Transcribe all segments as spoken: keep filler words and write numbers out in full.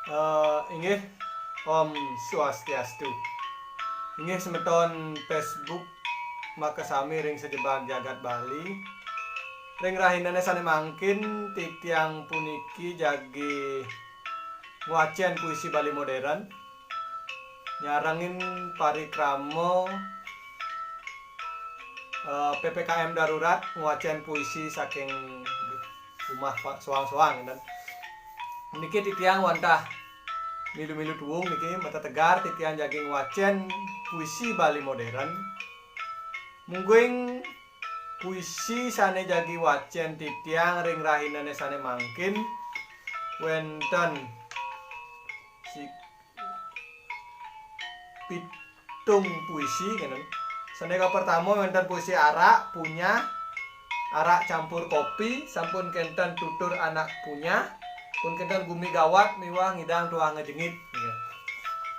Eh, inggih, Om Swastiastu. Inggih semeton Facebook makasami ring sajebag jagat Bali. Ring rahinane sane mangkin titiang puniki jagi ngwacen puisi Bali modern. Nyarengin parikrama, eh, P P K M darurat, ngwacen puisi saking umah pa-, soang-soang, ngenten. Niki titiang wantah milu-milu tuwung niki, matetegar titiang jagi ngwacen puisi Bali modern. Mungguing puisi sane jagi wacen titiang ring rahinane sane mangkin wenten si pitung puisi, ngenten. Sane kapertama wenten puisi arak, punyah, arak campur kopi, sampun kenten tutur anak punyah, pun kenten gumi gawat miwah ngidang tuah ngejengit.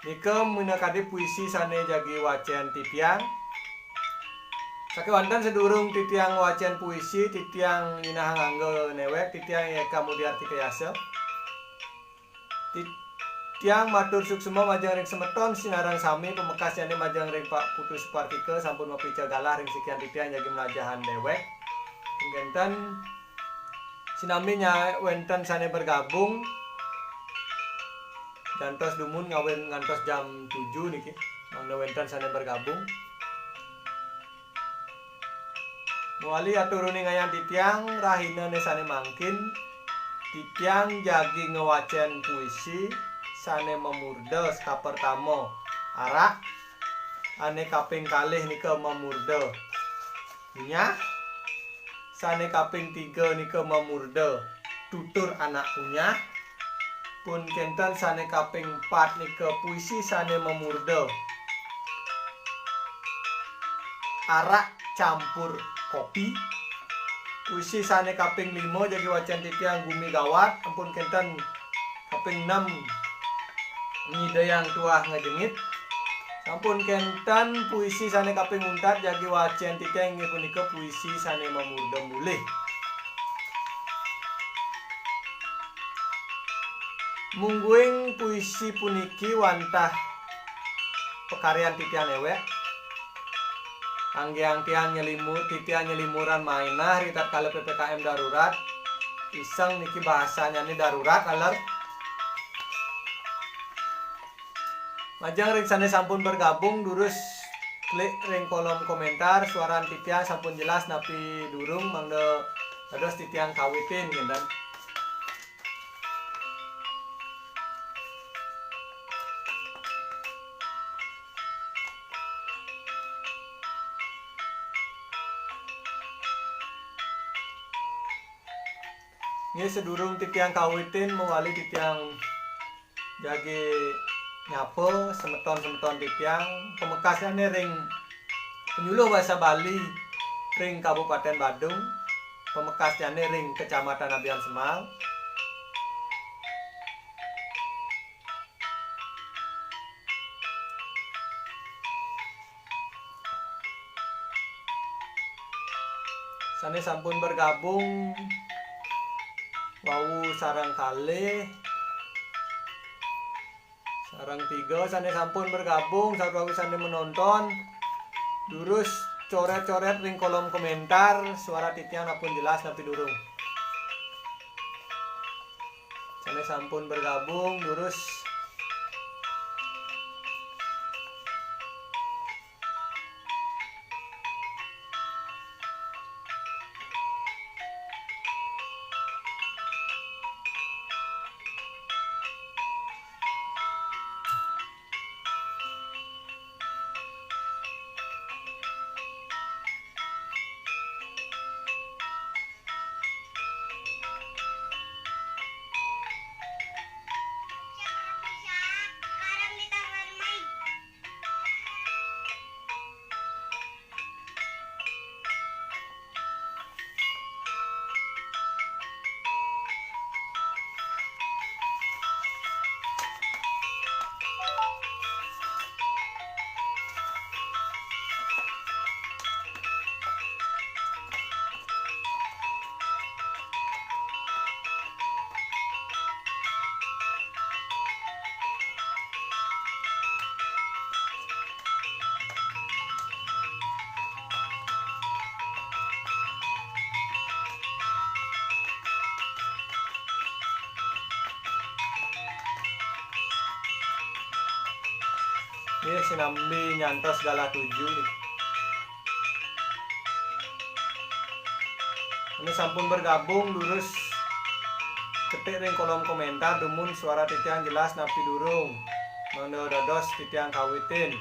Nika minakadi puisi sane jagi wacen titiang. Sakewanten sadurung titiang wacen puisi, titiang nyinahang angga newek, titiang Eka Mudiarti Kayasa. Titiang matur suksma majeng ring semeton sinareng sami, pamekasnyane majeng ring Pak Putu Supartika sampun mapica galah ring sikian titiang jagi mlajahan dewek. Kenten sinami nya wenten sane bergabung, gantos dumun ngawin ngantos jam tujuh niki, mangda wenten sane bergabung. Mawali atur uningayang titiang, rahinane sane mangkin, titiang jagi ngwacen puisi sane mamurda sekapertama arak, ane kaping kalih nika mamurda punyah, sane kaping tiga nika mamurda tutur anak punyah, pun kenten sane kaping pat nika puisi sane mamurda arak campur kopi. Puisi sane kaping lima jagi wacen titiang gumi gawat, ampun kenten kaping enam nyidayang tuah ngejengit. Sampun kenten puisi sane kaping untat jagi wacen titiang inggih punika puisi sane mamurda mulih. Mungguing puisi puniki wantah pakaryan titiang newek. Anggiang tiang nyelimur, titiang nyelimuran mainah ri tatkala P P K M darurat. Iseng niki bahasanyane darurat, aler. Majeng ring sane sampun bergabung, durus klik ring kolom komentar, suaran titiang sampun jelas napi durung, mangda dados titiang kawitin, ngenten. Nggih, sedurung titiang kawitin, mawali titiang jagi nyapa semeton-semeton titiang, pamekasnyane ring Penyuluh Basa Bali ring Kabupaten Badung, pamekasnyane ring Kecamatan Abiansemal. Sane sampun bergabung wau sareng kalih, sareng tiga sane sampun bergabung, sareng sane menonton, durus coret-coret ring kolom komentar, suara titiang napun jelas napi durung. Sane sampun bergabung, durus. Nggih, sinambi nyantos galah tujuh. Anu sampun bergabung, durus ketik ring kolom komentar dumun suara titiang jelas napi durung. Mangda dados titiang kawitin.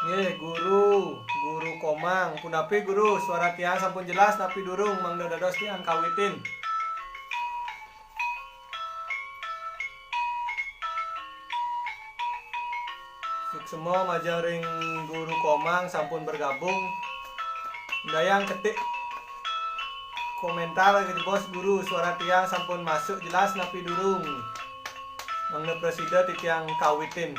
Nggih, Guru, Guru Komang. Punapi, Guru? Suara tiang sampun jelas napi durung? Mangda dados tiang kawitin. Suksma majeng ring Guru Komang sampun bergabung. Dayang ketik komentar jebos, Guru, suara tiang sampun masuk jelas napi durung? Mangda prasida titiang kawitin.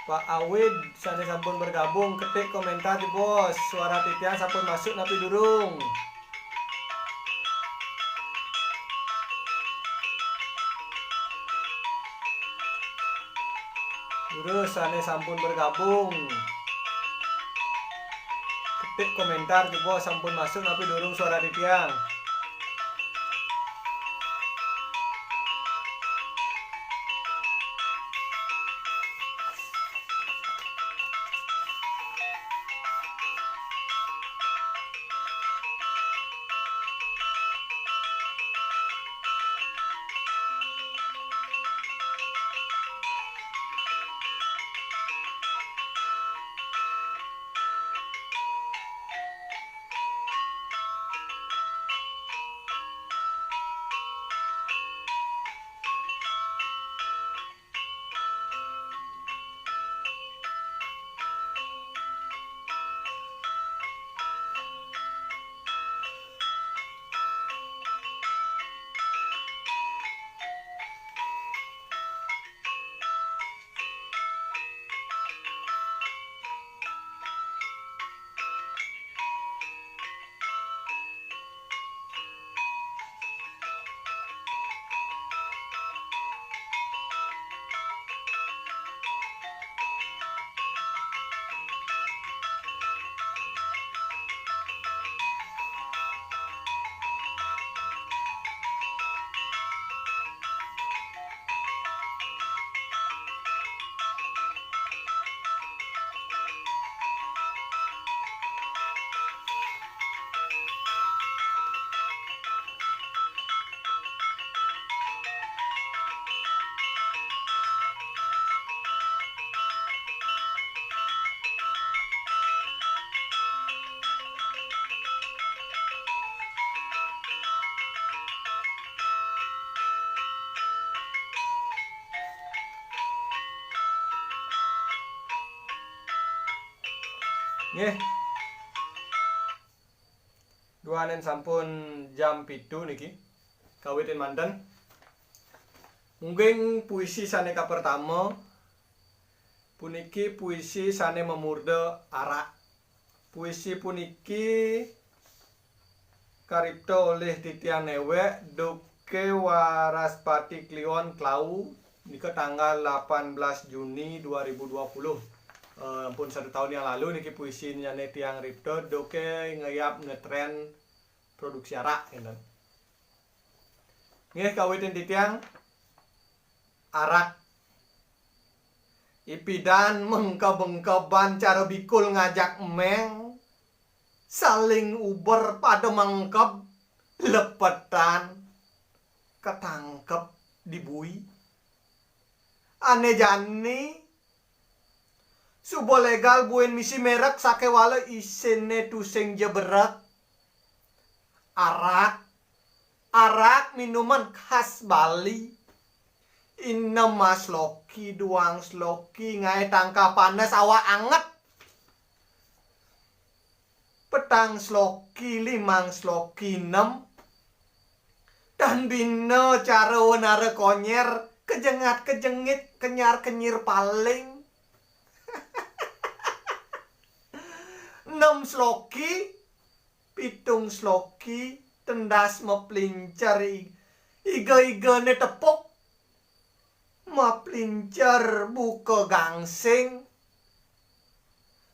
Pak Awid sané sampun bergabung, ketik komentar di bos. Suara titiang sampun masuk napi durung? Durus sané sampun bergabung, ketik komentar di bos, sampun masuk napi durung suara titiang? Nggih. Duaning sampun jam pitu niki. Kawitin manten. Mungkin puisi sané kapertama puniki puisi sané mamurda arak. Puisi puniki karipta olih titiang néwék, Duké Waraspati Kliwon Klawu, nika tanggal delapan belas Juni dua ribu dua puluh. Eh, ampun satu tahun yang lalu niki puisinyané tiang ripta, Duké ngayab ngetrén produksi arak, kénten. Nggih, kawitin titiang, arak. Ipidan mengkeb-engkeban cara bikul ngajak méng, saling uber pada mengkeb, lepetan, ketangkep di bui. Ané jani, suba légal buin misi mérek sakéwala isiné tusing ja berek. Arak, arak minuman khas Bali. Inem asloki, duang sloki, ngaé tangkah panas, awak anget. Petang sloki, limang sloki, nem. Tan bina cara wanara konyer, kejengat-kejengit, kenyar-kenyir paling. Nem sloki, pitung sloki, tendas maplincer i-, iga-igané tepuk, maplincer buka gangsing,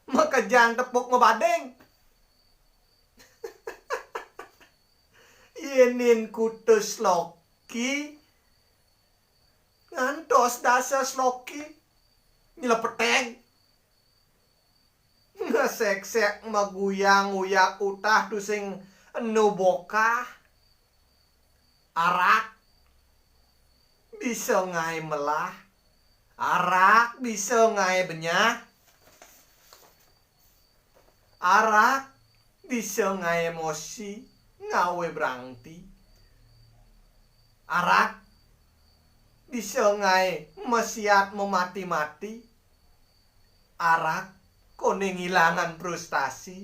makejang tepuk mabading. Yénin kutus sloki, ngantos dasa sloki, nylepeteng. Ngesék-sék maguyang uyak utah tusing enu bokah. Arak bisa ngaé melah. Arak bisa ngaé benyah. Arak bisa ngaé emosi, ngawé brangti. Arak bisa ngaé masiat mamati-mati. Arak koné ngilangang frustasi.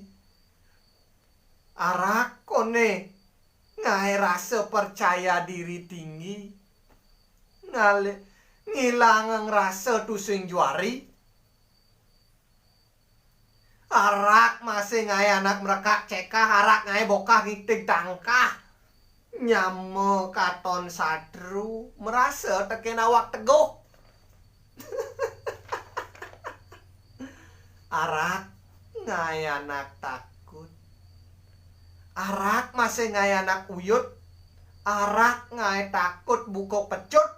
Arak koné ngaé rasa percaya diri tinggi. Ngalih, ngilangang rasa tusing juari. Arak masih ngaé anak merekak cekah, arak ngaé bokah ngitig tangkah. Nyama katon satru, merasa tekén awak teguh. Arak ngaé anak takut. Arak masih ngaé anak uyut. Arak ngaé takut buka pecut.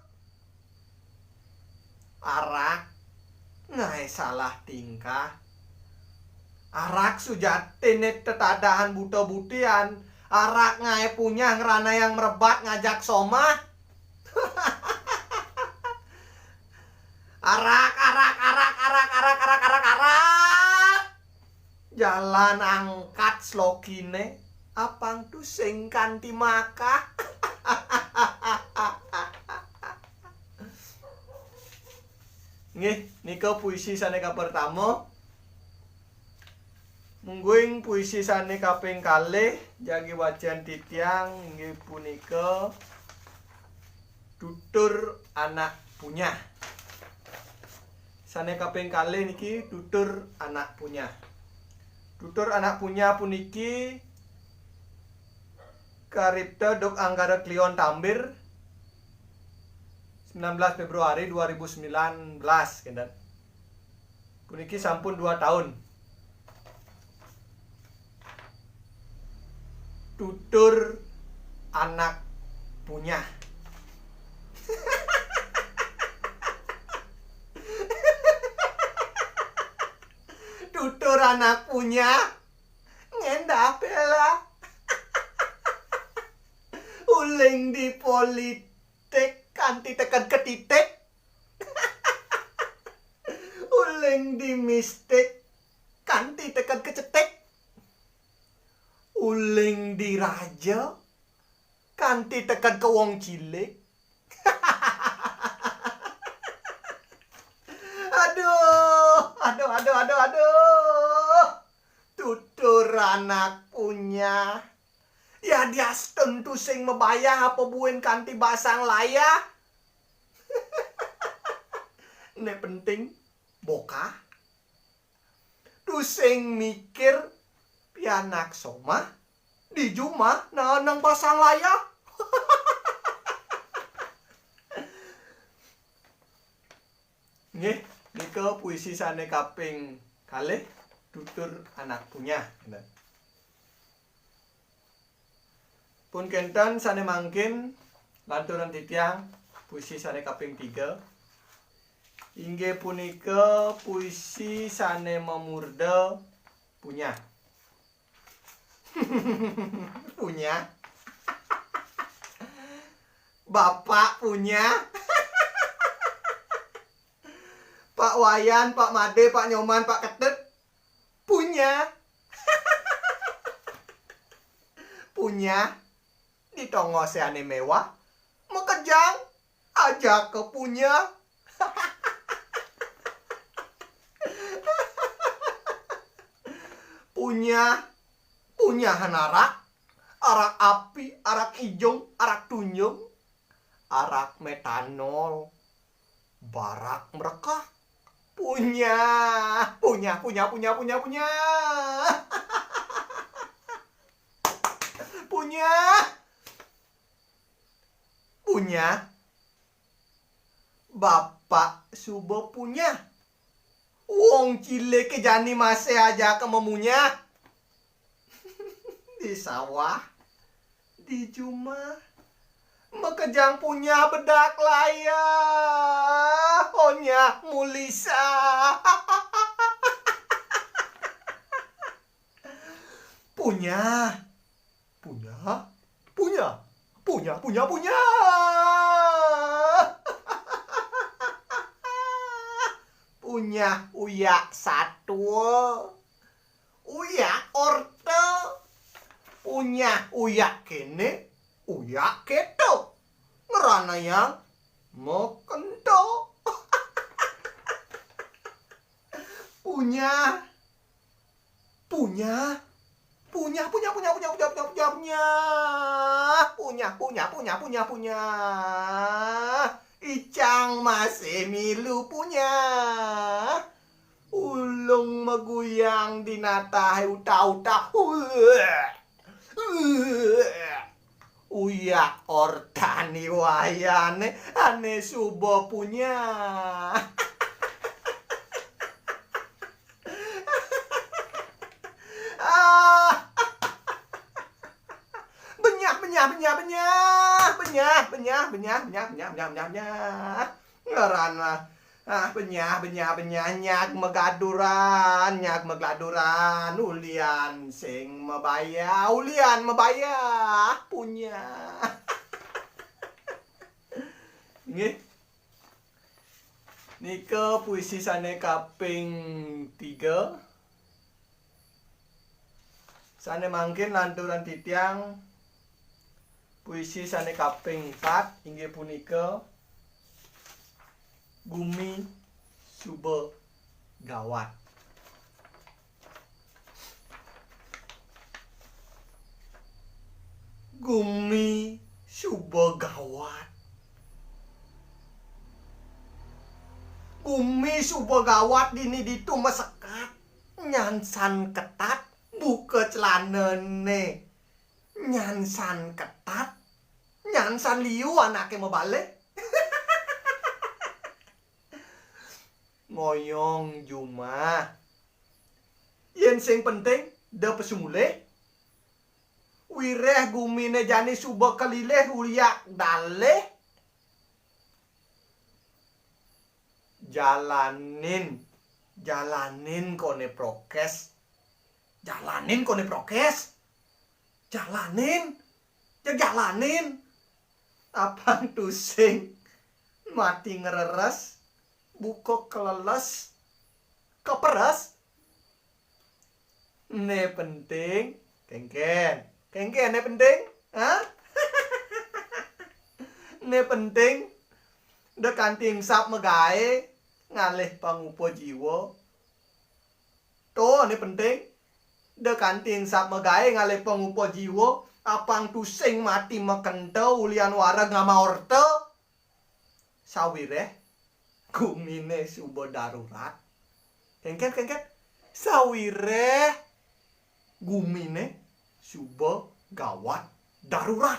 Arak ngaé salah tingkah. Arak sujatiné tetadahan buta-butian. Arak ngaé punyah ngranayang merebat ngajak somah. Arak, arak, arak, arak, arak, arak, arak, arak. Jalan angkat slokiné, apang tusing kanti makah. Nggih, nika puisi sané kapertama. Mungguing puisi sané kaping kalih jagi wacan titiang inggih punika Tutur Anak Punyah. Sané kaping kalih niki Tutur Anak Punyah. Tutur Anak Punyah puniki karipta duk anggara Kliwon Tambir, sembilan belas Februari dua ribu sembilan belas, kénten. Puniki sampun dua tahun. Tutur Anak Punyah. Tutur Anak Punyah. Ngendah pela. Uling di politik kanti teked ketitik. Uling di mistik kanti teked kecetik. Uling di raja kanti teked ke wong cilik. Aduh, aduh, aduh, aduh, aduh. Tutur Anak Punyah. Yadiastun tusing mabayah apa buin kanti basang layah. Né penting bokah. Tusing mikir pianak somah di jumah naenang basang layah. Nggih, nika puisi sané kaping kalih, Tutur Anak Punyah. Pun kénten sané mangkin Lanturang titiang puisi sané kaping tiga. Inggih punika puisi sané mamurda punyah. Punyah. Bapak punyah. Pak Wayan, Pak Madé, Pak Nyoman, Pak Ketut. Punyah. Punyah. Di tongosé ané méwah. Makejang. Ajaka punyah. Punyah. Punyahan arak. Arak api, arak ijung, arak tunjung, arak metanol, barak mrekah. Punyah, punyah, punyah, punyah, punyah, punyah. Punyah. Punyah. Bapak suba punyah. Wong ciliké jani masih ajaka mamunyah. Di sawah, di jumah. Makejang punyah bedak layah, onyah mulisah. Punyah. Punyah. Punyah. Punyah, punyah, punyah. Punyah uyak satua. Uyak orta. Punyah uyak kéné, uyak kéto. Ngranayang makenta. Punyah. Punyah. Punyah, punyah, punyah, punyah, punyah, punyah, punyah. Punyah, punyah, punyah, punyah, punyah. Icang masih milu punyah. Ulung maguyang di natahé utah-utah. Uyak ortané wayané ané suba punyah. Ah. Benyah, benyah, benyah, benyah. Benyah, benyah, benyah, benyah, benyah, benyah, benyah. Ngeran lah. Ah, benyah, benyah, benyah, nyag magladuran, nyag magladuran, ulian sing mabayah, ulian mabayah, punyah. Nggih. Nika puisi sané kaping tiga. Sané mangkin lanturang titiang puisi sané kaping empat, inggih punika Gumi Suba Gawat. Gumi suba gawat. Gumi suba gawat dini ditu masekat. Nyansan ketat, buka celanané. Nyansan ketat, nyansan liu anaké mabalih. Ngoyong jumah. Yén sing penting, da pesu mulih. Wiréh guminé jani suba kalilih uyak dalih. Jalanin, jalanin koné prokés. Jalanin koné prokés. Jalanin, ya jalanin. Apang tusing mati ngreres, buka keleles, keperes. Né penting, kéngkén. Kéngkén né penting, ha? Né penting, da kanti engsap magaé, ngalih pangupa jiwa. To, né penting. Da kanti engsap magaé ngalih pangupa jiwa, apang tusing mati makenta ulian wareg ngama orta. Sawiréh guminé suba darurat. Kéngkén, kéngkén. Sawiréh guminé suba gawat darurat.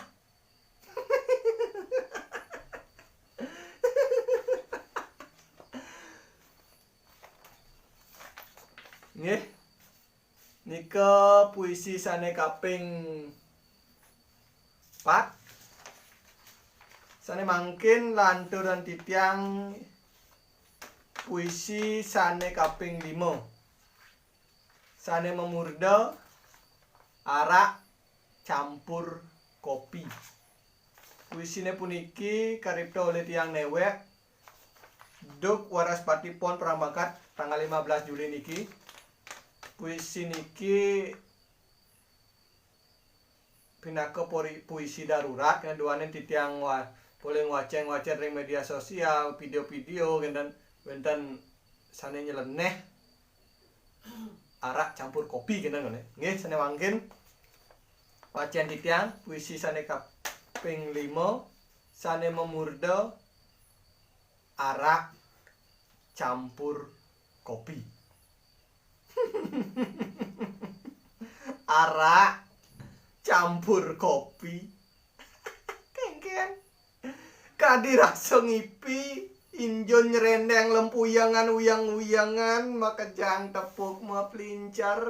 Nggih. Nika puisi sané kaping pat. Sané mangkin lanturang titiang puisi sané kaping lima. Sané mamurda arak campur kopi. Puisiné puniki karipta olih tiang néwék, duk Waraspati Pon Perang Bangkat tanggal lima belas Juli niki. Puisi niki pinaka pori-, puisi darurat, kan duaning titiang wa-, polih ngwacén-ngwacén ring média sosial, vidéo-vidéo, kénten, wénten sané nyeleneh arak campur kopi, kénten, nggih. Nggih, sané mangkin wacén titiang puisi sané kaping lima, sané mamurda arak campur kopi. Arak campur kopi. Kéngkén. Kadi rasa ngipi, injun nyréndéng lempuyangan uyang-uyangan, makejang tepuk maplincer.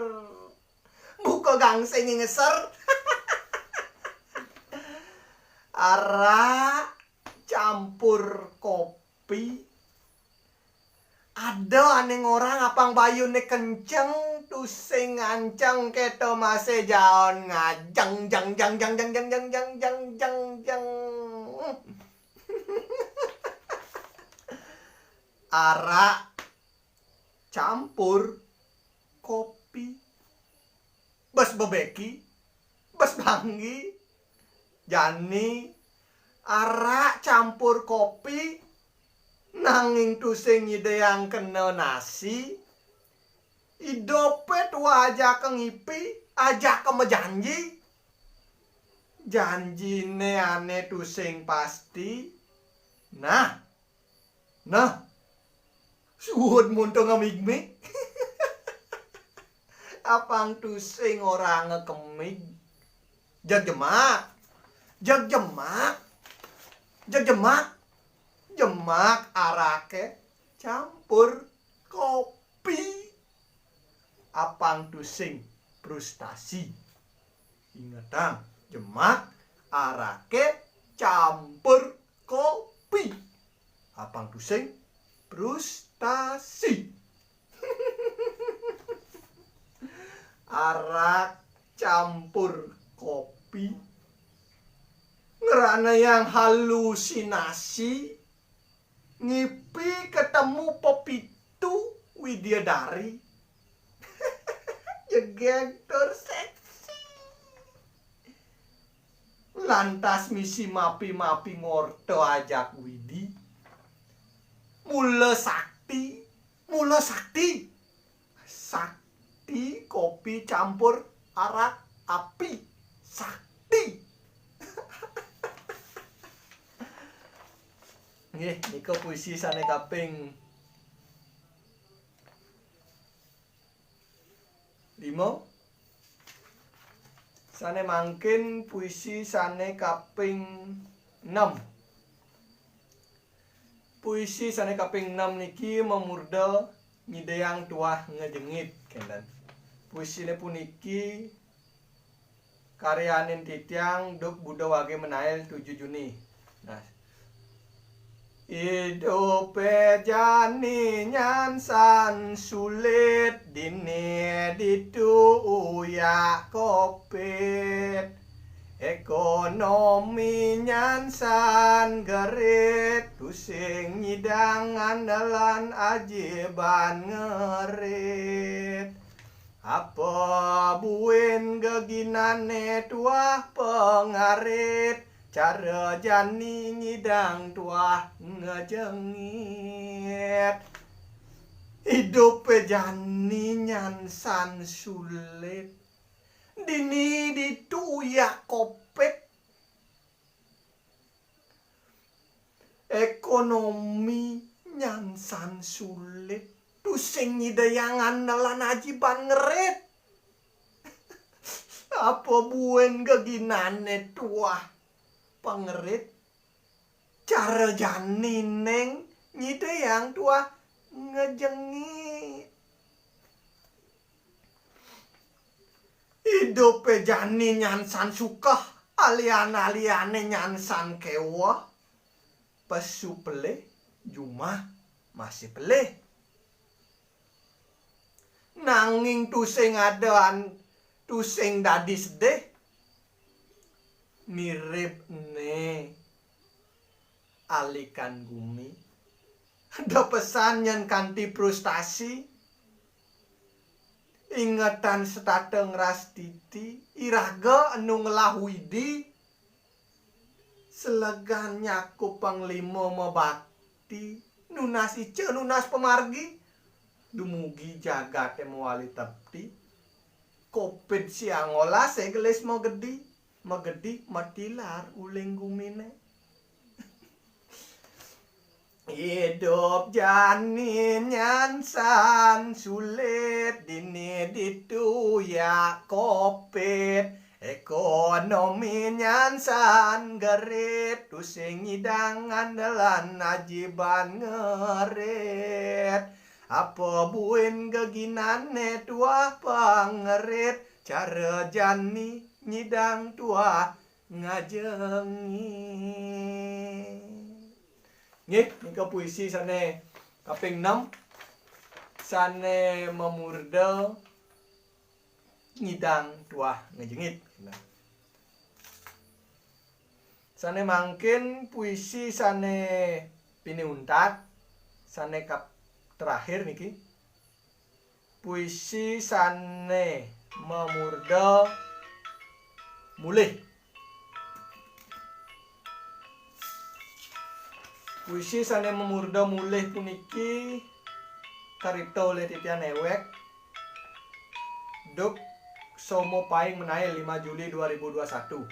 Buka gangsing ngeser. Arak campur kopi. Ada ané ngorahang apang bayuné kenceng, tusing nganceng kéto masih jaon ngajeng jeng jeng jeng jeng jeng jeng jeng jeng jeng jeng. Arak campur kopi. Bes bebeki, bes banggi, jani arak campur kopi, nanging tusing nyidayang kena nasi, idupé tuah ajaka ngipi, ajaka majanji. Janjiné ané tusing pasti. Nah, Nah, suud muntung ngamigmig. Apang tusing orahanga kemig. Jeg jemak. Jeg jemak. Jeg jemak. Jemak araké campur kopi. Apang tusing frustasi. Ingetang, jemak, araké, campur kopi. Apang tusing, frustasi. Arak campur kopi. Ngranayang halusinasi. Ngipi ketemu pepitu widyadari. Jegég tur seksi. Lantas misi mapi-mapi ngorta ajak Widi. Mula sakti, mula sakti. Sakti kopi campur arak api. Sakti. Nggih, nika puisi sané kaping lima. Sané mangkin puisi sané kaping enem. Puisi sané kaping enem niki mamurda Nyidayang Tuah Ngejengit, kénten. Puisiné puniki karyanin titiang duk Buda Wagé Menail tujuh Juni. Nah, idupé jani nyan san sulit, dini ditu uyak kopit. Ekonomi nyan san gerit, tusing nyidang andelan aji ban ngerit. Apa buin geginané tuah pangarit, cara jani nyidang tuah ngejengit. Idupé jani nyan san sulit. Dini ditu uyak kopit. Ekonomi nyan san sulit. Tusing nyidayang andelan aji ban ngerit. Apa buin geginané tuah pangerit. Cara jani ning nyidayang tuah ngejengit. Idupé jani nyan san sukeh, alian-aliané nyan san kéweh. pesu pelih, jumah masih pelih. Nanging tusing ada an-, tusing dadi sedih. Mirib né alikan gumi. Depesan nyen kanti frustasi. Ingetan setata ngrastiti, iraga enu ngelah Widi. Selegan nyakup panglima mabakti, nunas ica, nunas pamargi. Dumugi jagaté mawali tepti. Kopit siang olas segelis magedi, magedi matilar uling guminé. Idup jani nyansan sulit, dini ditu ya kopit. Ekonomi nyansan gerit, tusing nyidang andelan ajiban ngerit. Apa buin geginané tuah pangerit, cara jani nyidang tuah ngajengit. Nggih, nika puisi sané kaping enam, sané mamurda Nyidang Tuah Ngajengit. Nah. Sané mangkin puisi sané pinih untat, sané kap-, terakhir niki. Puisi sané mamurda Mulih. Puisi sané mamurda Mulih puniki karipta olih titiang éwék, duk Soma Paing Menail, lima Juli dua ribu dua satu.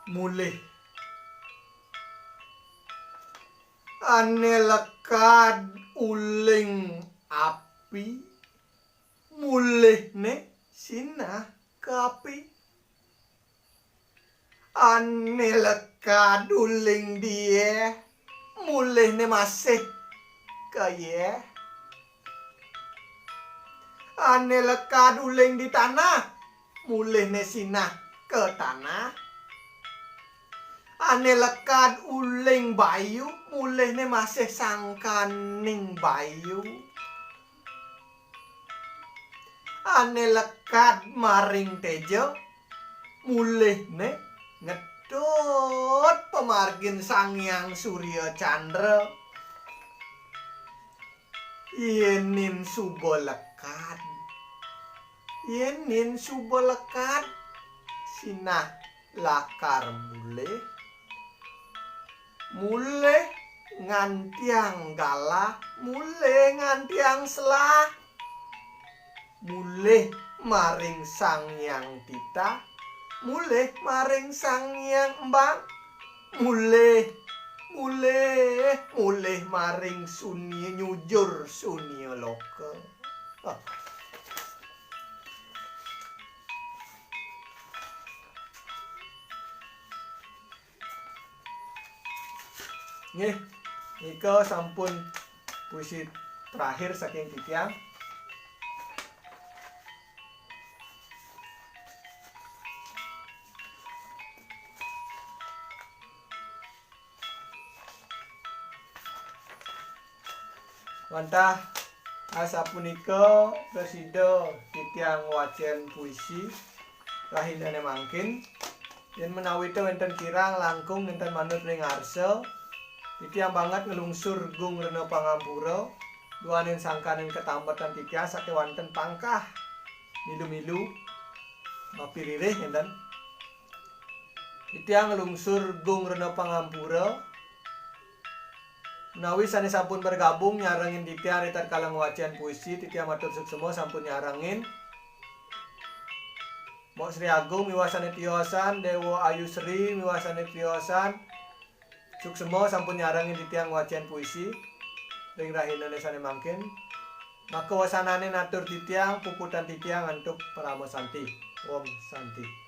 Mulih. Ané lekad uling api, mulihné sinah ka api. Ané lekad uling diéh, mulihné masih ka yéh. Ané lekad uling di tanah, mulihné sinah ka tanah. Ané lekad uling bayu, mulihné masih sangkaning bayu. Ané lekad maring téja, mulihné ngetut pamargin Sang Hyang Surya Candra. Yénin suba lekad, yénin suba lekad, sinah lakar mulih. Mulih ngantiang galah, mulih ngantiang selah. Mulih maring Sang Hyang Titah, mulih maring Sang Hyang Embang. Mulih, mulih, mulih maring sunia, nyujur sunia loka. Ah. Nggih, nika sampun puisi terakhir saking titiang. Wantah asapunika prasida titiang wacén puisi rahinané mangkin. Yén menawita wénten kirang langkung nénten manut ring arsa, titiang banget nglungsur gung rena pangampura, duaning sangkaning katambetan titiang sakéwanten pangkah milu-milu, mapiririh nénten. Titiang nglungsur gung rena pangampura. Menawi sané sampun bergabung nyarengin titiang ri tatkala ngwacén puisi, titiang matur suksma sampun nyarengin. Mbok Sri Agung miwah sané tiosan, Déwa Ayu Sri miwah sané tiosan, suksma sampun nyarengin titiang ngwacén puisi ring rahinané sané mangkin. Maka wasanané natur titiang, puputang titiang antuk parama santi. Om Santi.